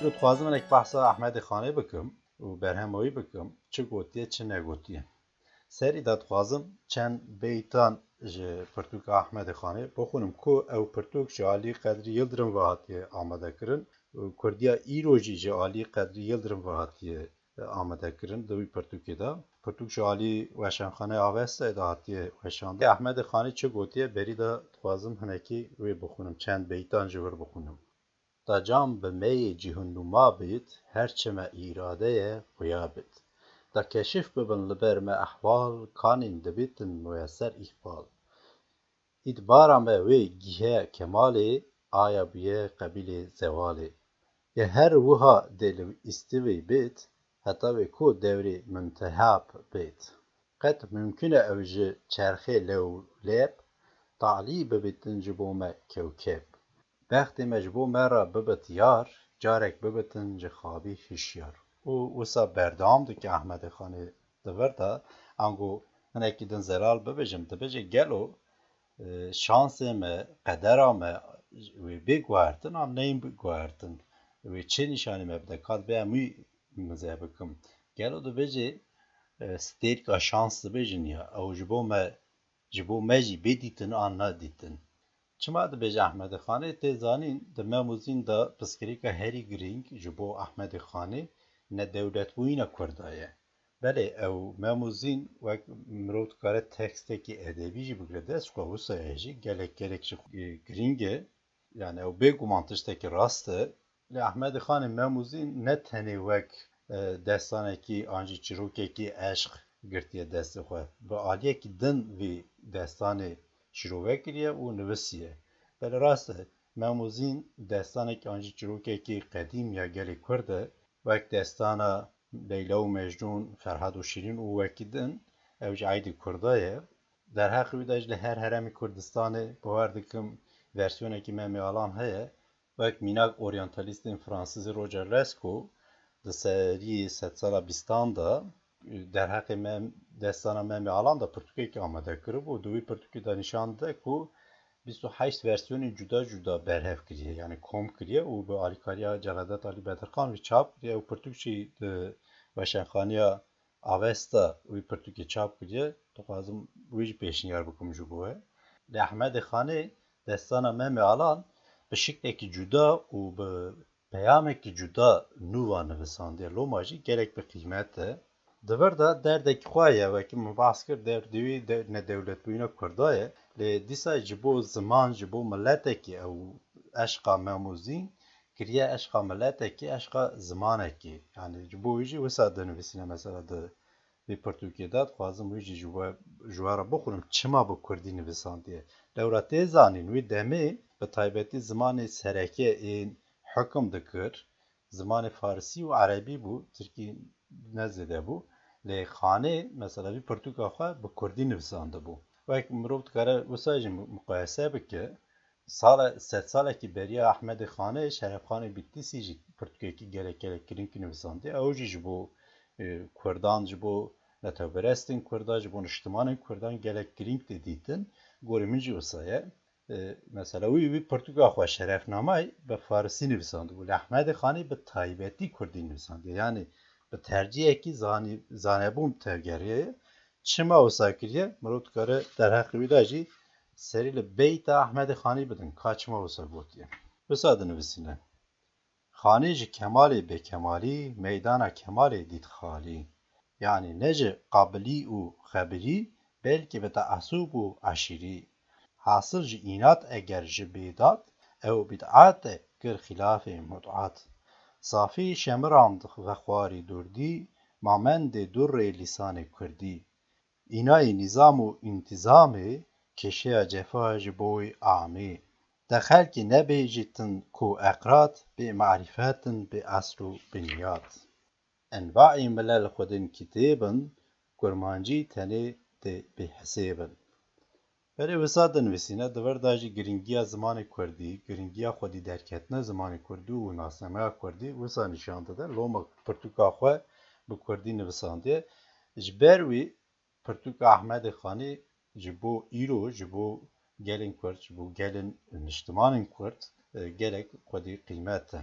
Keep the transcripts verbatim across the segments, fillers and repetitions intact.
Îro dixwazim hinek behsa Ehmedê Xanê bikim û berhema wî bikim, çi gotiye, çi negotiye. Serî de dixwazim çend beytan ji pirtûka Ehmedê Xanê bixwînim ku ew pirtûk ji alî Qedrî Yildirim ve hatiye amadekirin û kurdiya îro jî ji alî Qedrî Yildirim ve hatiye amadekirin di wî pirtûkê de. Pirtûk ji alî Weşanxaneyê Avestayê de hatiye weşandin. Ehmedê Xanê çi gotiye, berî de dixwazim hinekî wê bixwînim, çend beytan ji wir bixwînim. Da cam bi meyê cîhûnnûma bît, her çi me îradeye xuya bît. Da keşif bibin li ber me ehwal, kanên dibîtin muyeser îqbal. Îtbara me wê gîhe kemalê, aya bûye qebîlê zewalê. Ya her wiha dê li îstivî bêt, heta wê ku dewrê muntehab bêt. Qet mumkin e ew ji çerxê lewlêb, talî bibîtin ji bo me kewkeb. Bextê me ji bo me re bibit yar, carek bibitin ji xabî hişyar. Û wisa berdewam dike Ehmedê Xanê di vir de, ango hinekî din zelal bibêjim, dibêje gelo, e, şansê me, qedera me, wê bê guhertin an neyên bê guhertin, wê çi nîşanî me bide, ka dibê em wî mize bikim. Gelo dibêje, e, stêrka şans dibêjin ya, ew ji bo me, ji bo me jî bê dîtin an nadîtin. Çima dibêje Ehmedê Xanê? Tê zanîn, di Mem û Zîn de pirsgirêka herî girîng ji bo Ehmedê Xanê nedewletbûyîna Kurda ye. Belê, ew Mem û Zîn wek mirov dikare tekstekî edebî jî bigire dest, xwe wisa ye jî gelek gelek jî, e, girîng e. Yani ew bêguman tiştekî rast e. Lê Ehmedê Xanê Mem û Zîn ne tenê wek, e, destanekî an jî çîrokekî eşq girtiye destê xwe. Bi aliyekî din vî destanê şîrove kiriye û nivisiye. Belê rast e, Mem û Zîn destanekî an jî çîrokekî qedîm ya gelê Kurd e. Wek destana Leyla û Mecnûn, Ferhad û Şîrîn û wekî din, ew jî aîdî Kurda ye. Derheqê wî de jî li her herêmê Kurdistanê bawer dikim versiyonekî Memê Alan heye. Wek mînak oryantalîstên fransizî Roger Lescot di seriyê sedsala bîstan de derheqê Mem-, destana Memê Alan de pirtûkekî amade kiribû. Di wî pirtûkê de nîşan dide ku bîst û heşt versiyonên cuda cuda berhev kiriye, yani kom kiriye û bi alîkariya Celadet Alî Bedirxan wî çap kiriye. Ew pirtûk jî di Weşanxaneya Avesta wî pirtûkê çap kiriye. Dixwazim wî jî pêşniyar bikim ji bo we. Lê Ehmedê Xanê destana Memê Alan bi şiklekî cuda û bi peyamekî cuda nû va nivisandiye. Loma jî gelek bi qîmet e. Di vir de derdekî xwe ye, wekî min behs kir, derdê wî de-, nedewletbûyîna Kurda ye. Lê dîsa ji bo ziman, ji bo miletekî ew eşqa Mem û Zîn kiriye eşqa miletekî, eşqa zimanekî. Yani ji bo wî jî wisa dinivîsîne mesela di vê pirtûkê de, dixwazim wî jî ji we, ji we re bixwînim, çima bi kurdî nivisandiye. Lewra tê zanîn, wî demê bi taybetî zimanê sereke ên hukim dikir, zimanê farisî û erebî bû, tirkî ne zêde bû. Lê Xanê, mesela, vî pirtûka xwe bi kurdî nivisandibû. Wek mirov dikare wisa jî mu-, muqayese bike, sala, sedsalekî beriya Ehmedê Xanê, Şerefxanê Bitlîsî jî pirtûkekî gelek gelek girîng nivisandiye. Ew jî ji bo, e, kurdan, ji bo netewperestên kurdan, ji bo niştimanên kurdan gelek girîng tê dîtin. Gorî min jî wisa ye. E, mesela wî, wî pirtûka xwe Şerefnamayê bi farisî nivisandibû. Lê Ehmedê Xanê bi taybetî kurdî nivisandiye. Yani bi tercihekî zanî-, zanebûn tevgeriye ye. Çima wisa kiriye? Mirov dikare derheqê wî de jî serî li beyta Ehmedê Xanî bidin, ka çima wisa gotiye. Wisa dinivîsîne. Xanê ji kemalê bêkemalî, meydana kemalê dît xalî. Yani ne ji qabilî û xebirî, belkî bi teesûb û eşîrî. Hasil ji înat eger ji bêdad, ew bîd'at e kir xîlafê mut'at. Safî şemirand vexwarî durdî, mamendê durrê lîsanê kurdî. Înayî nîzam û întîzamê, kêşeya cefa ji bo wî amî. De xelkê nebêjîtin ku eqrat, bê marîfet in, bê esl û binyat. Envaî milel xwedin kitêb in, kurmancî tenê tê bêhisêb in. Berê wisa dinivîsîne, di vir de jî giringiya zimanê kurdî, giringiya xwedî derketina zimanê kurdî û nasnameya kurdî wisa nîşan dide. Loma pirtûka xwe bi kurdî nivisandiye. Ji ber wî pirtûka Ehmedê Xanî ji bo îro, ji bo gelên kurd, ji bo gelên niştimanên kurd, e, gelek xwedî qîmet e.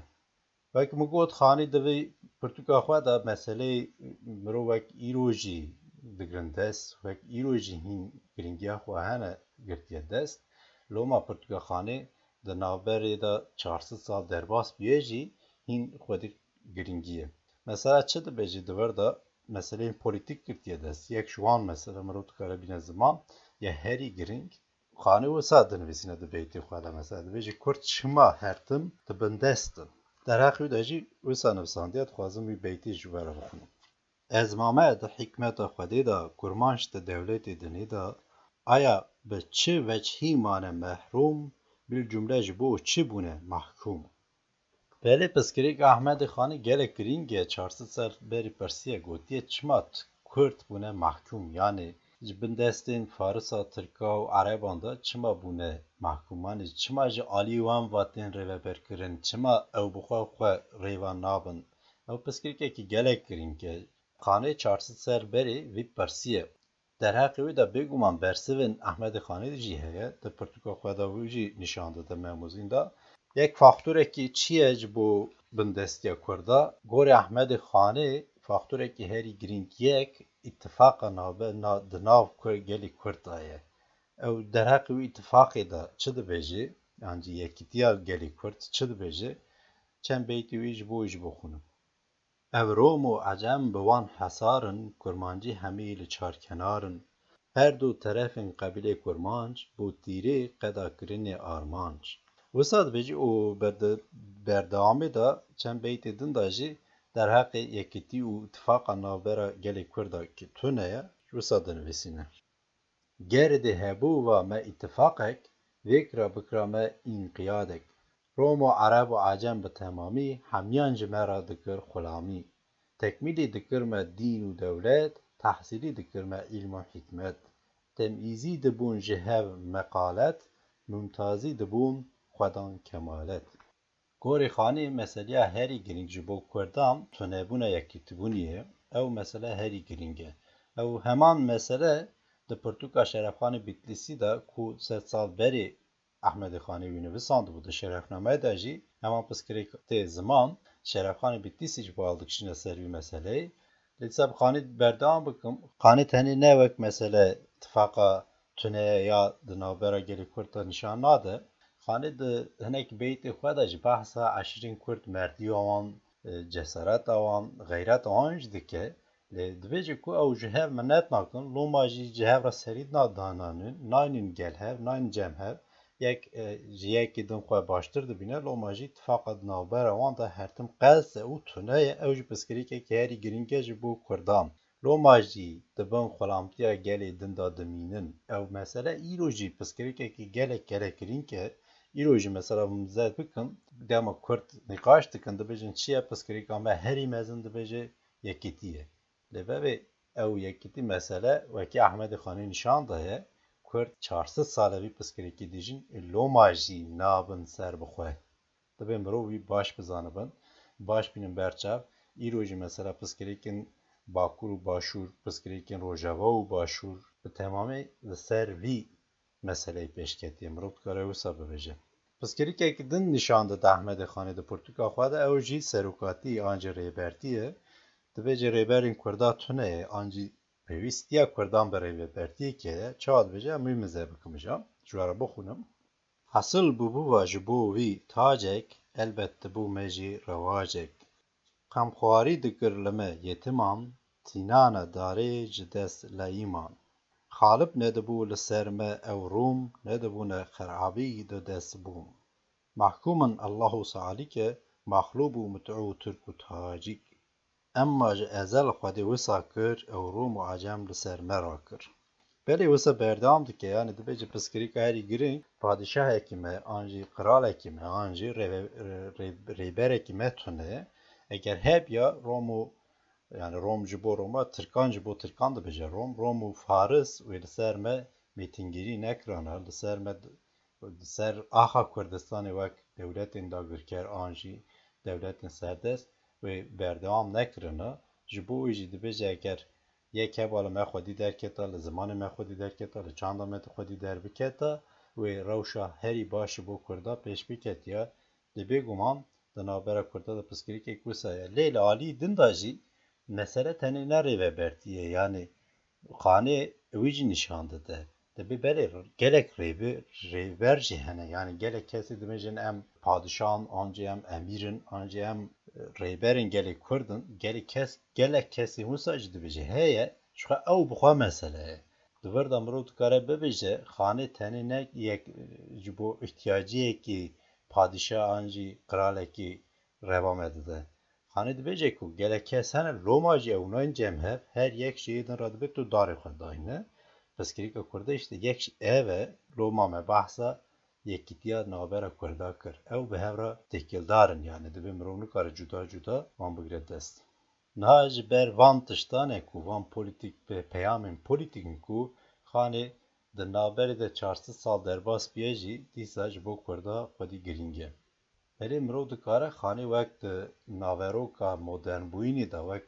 Wek min got, Xanî di vê pirtûka xwe de meseleyê mirov wek îro jî digirin dest, wek îro jî hîn giringiya xwe hene girtiye dest. Loma pirtûka Xanê di navberê de çar sed sal derbas bûye jî hîn xwedî giringî ye. Mesela çi dibêjî di vir de meseleyên polîtîk girtiye dest. Yek ji wan mesele mirov dikare bîne ziman ya herî giring. Xanî wisa dinivîsîne di beytê xwe de, mesela dibêje, Kurd çima her tim di bin dest in? Derheqê wî de jî wisa nivisandiye, dixwazim wî beytê ji we re bixwînim. Ezmame di hikmeta Xwedê de, kurmanc di dewletê dinê de, aya bi çi vechî mane mehrûm, bil cumle ji bo çi bûne mahkûm? Belê pirsgirêka Ehmedê Xanî gelek girîng e, çar sed sal berî pirsiye, gotiye, çima t-, Kurd bûne mahkûm, yanî ji bin destên Farisa, Tirka û Ereban de çima bûne mahkûm, yanî çima ji alî wan ve tên rêveberkirin, çima ew bi xwe xwe rêve nabin? Ew pirsgirêkekî gelek girîng e. Xanê çar sed sal berê vî pirsiye. Derheqê wî de bêguman bersivên Ehmedê Xanî jî heye, di pirtûka xwe de wî jî nîşan dide me muzîn de. Yek faktorekî çi ye ji bo bindestiya Kurda? Gorê Ehmedê Xanî faktorekî herî girîng yek îtifaqa navbe-, na-, di nav Kur-, gelê Kurd de ye. Ew derheqê wî îtifaqê de çi dibêje? Yan jî yekîtiya gelê Kurd çi dibêje? Çend beytê wî ji bo wî jî bixwînim. Ev Rom û Ecem bi wan hesar in, kurmancî hemî li çar kenar in. Her du terefên qebîlê kurmanc, bo tîrê qeda kirinê armanc. Wisa dibêjî û berde-, berdewamê de çend beytê din de jî derheqê yekîtî û îtifaqa navbera gelê Kurda ki tune ye, wisa dinivîsîne. Ger di hebû va me îtifaqek, vêkra bikra me înqiyadek. Rom û Ereb û Ecem bi temamî, hemiyan ji me re dikir xulamî. Tekmîlî dikir me dîn û dewlet, tehsîlî dikir me îlm û hikmet. Temîzî dibûn ji hev meqalet, mumtazî dibûn xwedan kemalet. Gorê Xanî meseleya herî girîng ji bo Kurdan tunebûna yekîtibûnê ye. Ew mesele herî girîng e. Ew heman mesele di pirtûka Şerefxanê Bitlîsî de ku sed sal berê Ehmedê Xanî wî nivisandibû, di Şerefnameyê de jî heman pirsgirêk tê ziman, Şerefxanê Bitlîsî ji bo hewl dikişîne ser vî meseleyê. Lê dîsa bi Xanî berdewam bikim. Xanî tenê ne wek mesele tifaqa tune ya di navbera gelê Kurd de nîşan nade. Xanî di hinek beytê xwe de jî behsa eşîrên Kurd, merdiya wan, e, cesareta wan, xeyreta wan jî dike. Lê dibêje ku ew ji hev minet nakin, loma jî ji hev re serî nadananîn, naynin gel hev, naynin cem hev. Yek, e, ji yekî din xwe baştir dibîne, loma jî tifaqa di navbera wan de her tim qels e û tune ye. Ew jî pirsgirêkekî herî girîng e ji bo Kurdan. Loma jî di bin xulamtiya gelê din de dimînin. Ew mesele îro jî pirsgirêkekî gelek, gelek girîng e. Îro jî mesela min zed bikim, dema Kurd nîqaş dikin, dibêjin çi ye pirsgirêka me herî mezin, dibêje yekîtî ye. Lê vevê ew yekîtî mesele wekî Ehmedê Xanî nîşan daye, Kurd çar sed sal e vî pirsgirêkî dijîn, ê loma jî nabin ser bi xwe. Divê mirov wî baş bizanibin, baş bînin ber çav. Îro jî mesela pirsgirêkên Bakur û Başûr, pirsgirêkên Rojava û Başûr bi temamê li ser vî meseleyê pêş ketiye. Mirov dikare wisa bibêje. Pirsgirêkek din nîşan dide Ehmedê Xanî di pirtûka xwe de, ew jî serokatî an jî rêbertî ye. Dibêje rêberên Kurda tune ye, an jî pêwîstiya Kurdan bi rêvebertiyekê heye. Çawa dibêje? Em wî mize bikim ja. Ji we re bixwînim. Hesil bûbûva ji bo wî tacek, elbet dibû me jî rewacek. Xemxwarî dikir li me yetiman, tînane darê ji dest leyîman. Xalib nedibû li ser me ew Rûm, nedibûne xerabî di dest bûm. Mahkûm in Allah û Salîke, maxlûb û mut'û Tirk û Tacîk. Emma ji ezel Xwedê wisa kir, ew Rûm û Ecem li ser me rakir. Belê wisa berdewam dike, yanî dibêje pirsgirêka herî girîng, padîşahekî me, an jî qiralekî me, an jî rêve-, rê-, rê-, rêberekî me tune ye. Eger hebya Rom û, yanî Rom ji bo Roma, Tirkan ji bo Tirkan dibêje Rom, Rom û Faris wê li ser me mêtingirî nekirana, li ser me di-, di ser axa Kurdistanê wek dewletên dagirker an jî dewletên serdest wê berdewam nekirina. Ji bo wî jî dibêje eger yek heba li me xwedî derketa, li zimanê me xwedî derketa, li çanda me xwedî derbiketa, wê rewşa herî baş ji bo Kurda pêş biketiya. Lê bêguman Di navbera Kurda de pirsgirêkek wisa ye. Lê li alî din de jî mesele tenê ne rêvebertî ye, yanî Xanê wî jî nîşan dide. Dibê belê gelek rêbe-, rêber jî hene. Yanî gelek kesê dibêjin em padişah in, an jî em emîr in, an jî em rêber in gelê Kurd in. Gelek kes, gelek kesê wisa jî dibêje heye. Ji xwe ew bi xwe mesele ye. Di vir de mirov dikare bibêje, Xanê tenê ne yek ji bo îhtiyaciyekî padişah an jî qiralekî reva me dide. Xanê dibêje ku gelek kes hene, loma jî ew nayên cem hev, her yek ji yê din re dibê tu darê xwe dayne. Pirsgirêka Kurdî işte yek jî ev e, loma me behsa yekîtiya navbera Kurda kir. Ew bi hev re têkildar in, yanî dibê mirov nikare cuda cuda wan bigire dest. Niha ji ber van tiştanê ku van polîtîk, pe-, peyamên polîtîk in ku Xanê di navberê de çar sed sal derbas bûye jî dîsa ji bo Kurda xwedî girîng e. Belê mirov dikare Xanê wek di naveroka modernbûyînê de wek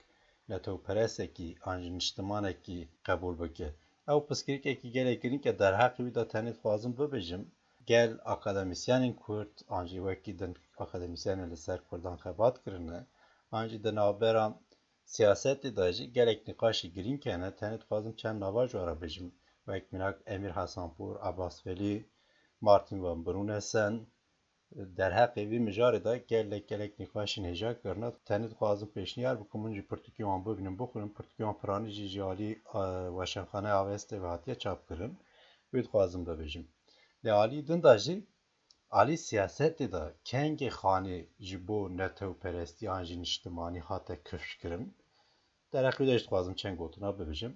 netewperestekî an jî niştimanekî qebûl bike. Ew pirsgirêkekî gelek girîng e, derheqê wî de tenê dixwazim bibêjim, gel akademîsyenên Kurd an jî wekî din akademîsyenên li ser Kurdan xebat kirine, an jî di navbera siyasetê de jî gelek nîqaşê girîng hene. Tenê dixwazim çend nava ji we re bêjim. Wek mînak Emîr Hesanpûr, Abbas Velî, Martin van Brunesen, derheqê vî mijarê de gelek gelek nîqaşên hêja kirine. Tenê dixwazim pêşniyar bikim, hûn jî pirtûkê wan bibînin, bixwînin. Pirtûkê wan piranî jî ji alî, e, Weşanxaneya Avestê ve hatiye çapkirin. Wî dixwazim bibêjim. Lê alî din de jî, alî siyasetê de kengê Xanê ji bo netewperestî an jî niştimanî hate kifşkirin. Derheqê wî de jî dixwazim çend gotina bibêjim.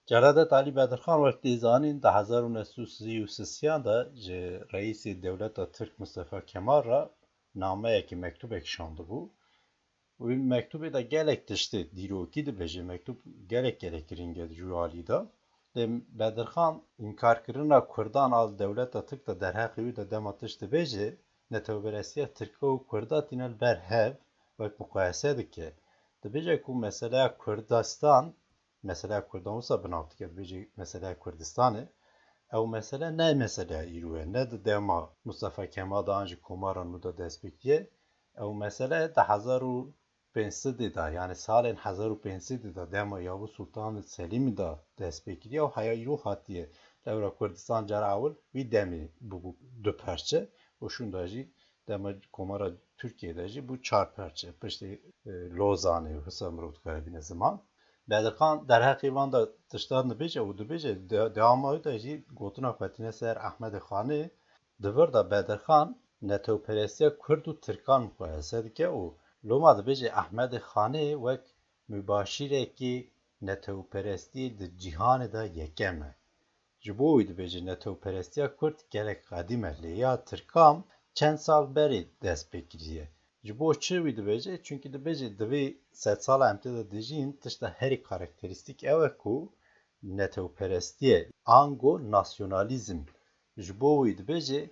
Celadet Alî Bedirxan, wek tê zanîn, di hezar û neh sed û sî û sisiyan de ji reîsê dewleta Tirk Mustafa Kemal re nameyekî, mektûbek şandibû. Wî mektûbê de gelek tiştê dîrokî dibêje, mektûb gelek gelek girîng e ji wî alî de. Lê Bedirxan înkarkirina Kurdan a li dewleta Tirk de derheqê wî de dema tişt dibêje, netewperestiya Tirka û Kurda tîne li ber hev wek muqayese dike. Dibêje ku meseleya Kurdistan, meseleya Kurdan wisa bi nav dike, dibêje meseleya Kurdistanê. Ew mesele ne meseleya îro ye, ne di dema Mustafa Kemal de an jî Komara nû de dest pê kiriye. Ew mesele di hezar û pênc sedî de, yanî salên hezar û pênc sedî de dema Yavuz Sultan Selîmî de dest pê kiriye û heya îro hatiye. Lewra Kurdistan cara ewil wî demê bûbû du perçe û şûnda jî dema Komara Tirkiyê de jî bû çar perçe. Piştî, e, Lozanê wisa mirov dikare bîne ziman. Bedirxan derheqê van de tiştan dibêje û dibêje, de-, dewama wî de jî gotina xwe tîne ser Ehmedê Xanê. Di vir de Bedirxan netewperestiya Kurd û Tirkan muqayese dike û loma dibêje Ehmedê Xanê wek mubaşîrekî netewperestiyê di cîhanê de yekem e. Ji bo wî dibêje netewperestiya Kurd gelek qedîm e, lê ya Tirkan çend sal berê dest pê kiriye. Ji bo çi wî dibêje? Çunkî dibêje di vê sedsala em tê de dijîn, tişta herî karakterîstîk ew e ku netewperestiyê, ango nasyonalîzm. Ji bo wî dibêje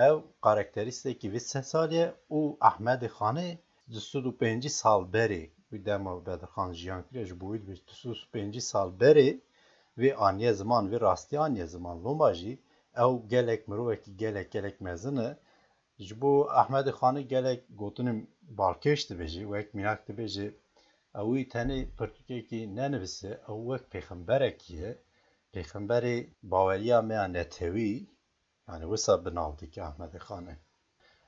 ew karakterîstekî vê sedsalî ye û Ehmedê Xanê du sed û pêncî sal berê, wî dema Bedirxan jiyan kiriye, ji bo wî dibêje du sed û pêncî sal berê vê aniye ziman, vê rastî aniye ziman. Loma jî ew gelek mirovekî gelek gelek mezin e. Ji bo Ehmedê Xanê gelek gotinên balkêş dibêje, wek mînak dibêje, ew wî tenê pirtûkekî nenivîse, ew wek pêxemberekî ye, pêxemberê baweriya me ya netewî, yanî wisa bi nav dike Ehmedê Xanê.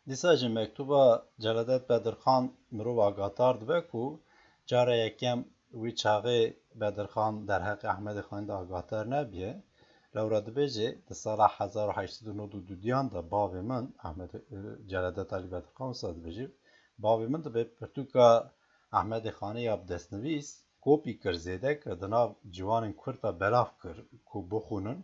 Dîsa ji mektuba Celadet Bedirxan mirov agahdar dibe ku cara yekem wî çaxê Bedirxan derheqê Ehmedê Xanê de agahdar nebûye. Lewra dibêje, di sala hezar û heşt sed û nod û dudiyan de bavê min, Ehmed, e, Celadet Alî Bedirxan wisa dibêje, bavê min dibê pirtûka Ehmedê Xanê ya bi destnivîs kopî kir, zêde kir, di nav ciwanên Kurd de belav kir ku bixwînin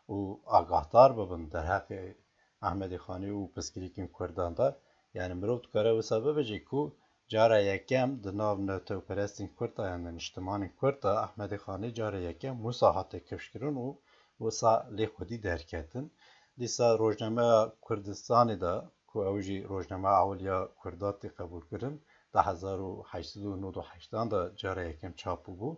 û agahdar bibin derheqê Ehmedê Xanê û pirsgirêkên Kurdan de. Yanî mirov dikare wisa bibêje ku cara yekem di nav netewperestên Kurd de yan di niştimanên Kurd de Ehmedê Xanê cara yekem wisa hate kifşkirin û wisa lê xwedî derketin. Dîsa rojnameya Kurdistanê de ku ew jî rojnameya ewil ya Kurda tê qebûlkirin, di hezar û heşt sed û nod û heştan de cara yekem çap bûbû.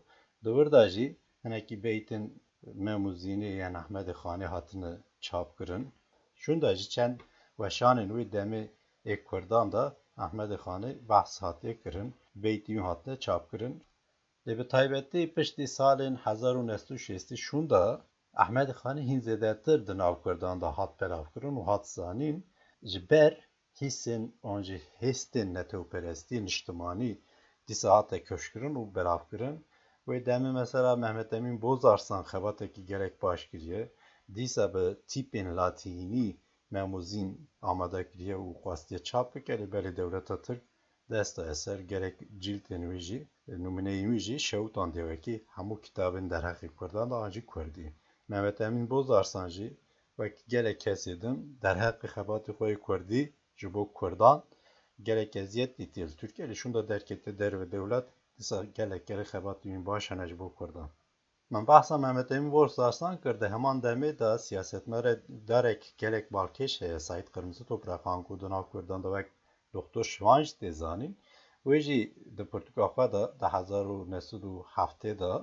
Di wir de jî hinekî beytên Mem û Zînê yên Ehmedê Xanê hatine çapkirin. Şûnda jî çend weşanên wê demê ê Kurdan de Ehmedê Xanê behs hatiye kirin, beytî wî hatine çapkirin. Lê bi taybetî piştî salên hezar û neh sed û şêstî şûnda Ehmedê Xanê hîn zêdetir di nav Kurdan de hat belavkirin û hat zanîn, ji ber hîsên an jî hêstên netewperestî niştimanî dîsa hate kewşkirin û belavkirin. Wê demê mesela Mehmet Emîn Bozarsan xebatekî gelek baş kiriye. Dîsa bi tîpên latînî Memûzîn amade kiriye û xwestiye çap bike, lê belê dewleta Tirk dest daye ser, gelek cîltên wî jî, nimûneyên wî jî şewitandî wekî hemû kitabên derheqê Kurdan de an jî Kurdî. Mehmet Emîn Bozarsan jî wek gelek kesê din derheqê xebatê xwe yê Kurdî ji bo Kurdan gelek eziyet dîtiye li Tirkiye, lê şûnda derketiye derve dewlet, dîsa gelek kerê xebatê wî baş hene ji bo Kurdan. Min behsa Mehmet Emîn Bozarsan kir, di heman demê de siyasetmedarek gelek balkêş heye, Seîd Qirmizi Toprak, anku di nav Kurdan de wek Doktor Şivan jî tê zanîn. Wê jî di pirtûka xwe de di hezar û neh sed û heftê de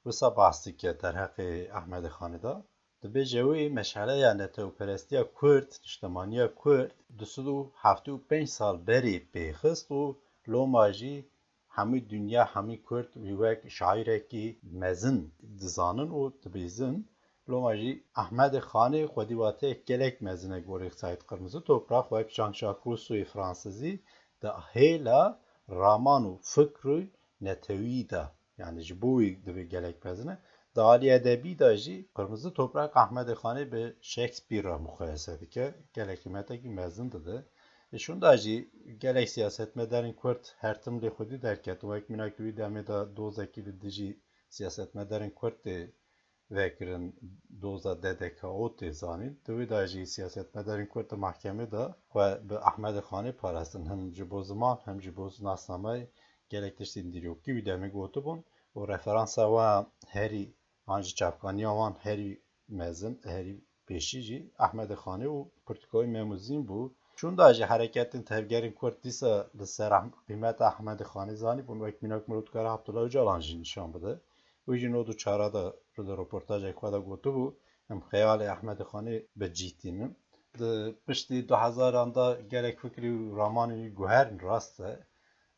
wisa behs dike derheqê Ehmedê Xanê de. Dibêje wê meşeleya netewperestiya Kurd, niştemaniya Kurd du sed û heftê û pênc sal berê pêxist û loma jî hemî dinya, hemî Kurd wî wek şairekî mezin dizanin û dibîzin. Loma jî Ehmedê Xanê xwedî wateyek gelek mezin e gorî Seîd Qirmizi Toprak, wek Jean-Jacques Rousseau'yê Fransizî di hêla raman û fikr û netewî de, yanî ji bo wî divê gelek mezin e. Di alî edebî de jî Qirmizi Toprak Ehmedê Xanê bi Shakespeare re muqayese dike, gelek qîmetekî mezin dide. Ê şûnda jî gelek siyasetmedarên Kurd her tim lê xwedî derketin. Wek mînak di wî demê de dozekî li dijî siyasetmedarên Kurd tê vekirin, doza D D K O tê zanîn. Di wî de jî siyasetmedarên Kurd di mahkemê de xwe bi Ehmedê Xanê parastin. Hem ji bo ziman hem jî bo nasnameyê gelek tiştên dîrokî wî demê gotibûn û referansa wan herî an jî çavkaniya wan herî mezin, herî pêşî jî Ehmedê Xanê û pirtûka wî Memûzîn bû. Şûnda jî hereketên tevgerên Kurd dîsa li ser Ahm-, qîmeta Ehmedê Xanê zanîbûn, wek mînak mirov dikare Abdullah Ocalan jî nîşan bide. Wî jî nod û çar de li roportajek xwe de gotibû, em xeyalê Ehmedê Xanê bi cî tînin. Di piştî du hezaran de gelek fikrî û ramanên wî guherîn, rast e.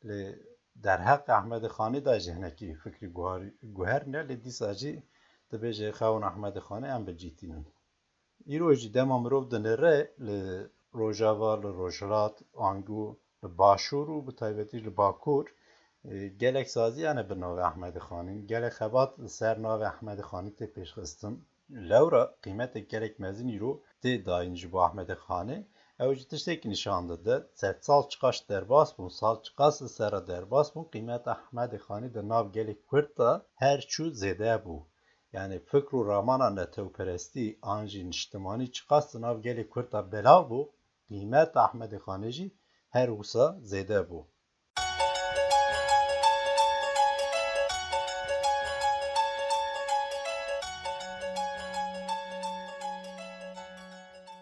Lê derheqê Ehmedê Xanê de jî hinekî fikrî guharî-, guherîn e, lê dîsa jî dibêje xewn Ehmedê Xanê em bi cî tînin. Îro jî dema mirov dinêre li Rojava, li Rojhilat, ango li Başûr û bi taybetî li Bakur, e, gelek sazî hene bi navê Ehmedê Xanî. Gelek xebat li ser navê Ehmedê Xanî tê pêşxistin. Lewra qîmetek gelek mezin îro tê dayîn ji bo Ehmedê Xanê. Ew jî tiştekî nîşan dide. Sedsal çiqas derbas bûn, sal çiqas li ser re derbas bûn, qîmeta Ehmedê Xanî di nav gelê Kurd de her çû zêde bû. Yanî fikr û ramana netewperestî an jî niştimanî çiqas di nav gelê Kurd de belav bû, qîmeta Ehmedê Xanê jî her wisa zêde bû.